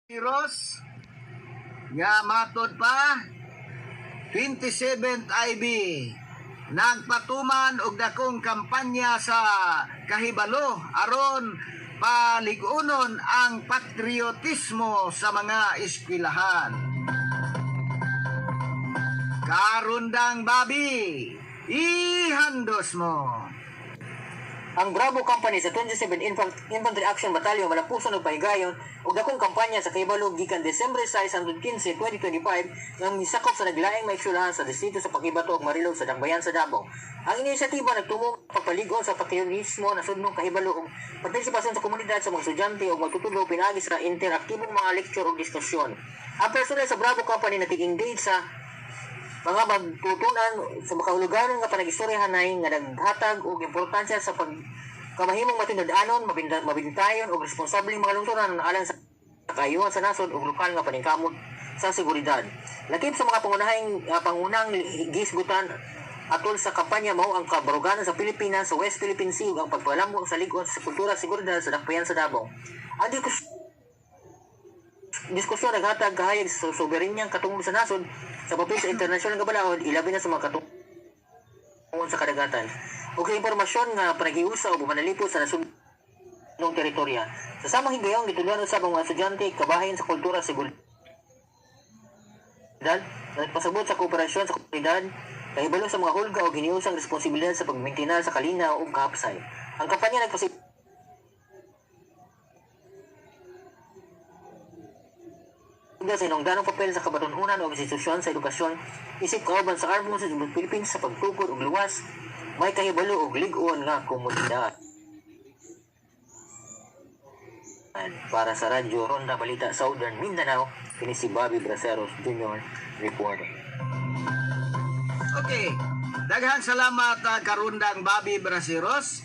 Ross nga matod pa 27th IB nagpatuman og dakong kampanya sa kahibalo aron palig-unon ang patriotismo sa mga eskwelahan. Karundang Bobby, ihandos mo. Ang Bravo Company sa 27 Infantry Action Battalion malampuson og pahigayon og dakong kampanya sa kahibalo gikan Desembre 6 hangtod 15, 2025 nga misakop sa naglaing mga eskwelahan sa distrito sa Paquibato ug Marilog sa Dakbayan sa Davao. Ang inisyatiba nagtumong pagpalig-on sa patriotismo, nasudnong kahibalo ug partisipasyon sa komunidad sa mga estudyante ug magtutudlo pinaagi sa interaktibong mga lecture ug diskusyon. Ang personnel sa Bravo Company nakig-engage sa mga magtutunan sa makahuluganon nga panag-istoryahanay nga naghatag og importansya sa pag kamahimong matinud-anon, mabintayon ug responsableng mga lungsuranon alang sa kaayuhan sa nasod ug lokal nga paningkamot sa seguridad. Lakip sa mga pangunahing gisgutan atol sa kampanya mao ang kabaruganan sa Pilipinas sa West Philippine Sea ug ang pagpalambo sa lig-on sa kultura seguridad sa dakbayan sa Davao. Ang diskusyon naghatag kahayag sa soberenyang katungod sa nasod sa papel sa internasyonal nga balaod, ilabi na sa mga katungod sa kadagatan ug sa impormasyon nga panaghiusa o manalipod sa nasudnong teritorya. Sa samang higayon, gitudloan usab ang mga estudyante kabahin sa kultura seguridad na nagpasabot sa kooperasyon sa komunidad, kahibalo sa mga hulga o giniusang responsibilidad sa pagmintinar sa kalinaw ug kahapsay. Ang kampanya nagpasig sa hinungdanong papel sa kabatununan o institusyon sa edukasyon isip kauban sa Armed Forces of the Philippines sa pagtukod og luwas, may kahibalo ug lig-on nga komunidad. Para sa Radyo Ronda Balita Southern Mindanao, kini si Bobby Braceros Jr. reporting. Okay. Daghang salamat, Karundang Bobby Braceros.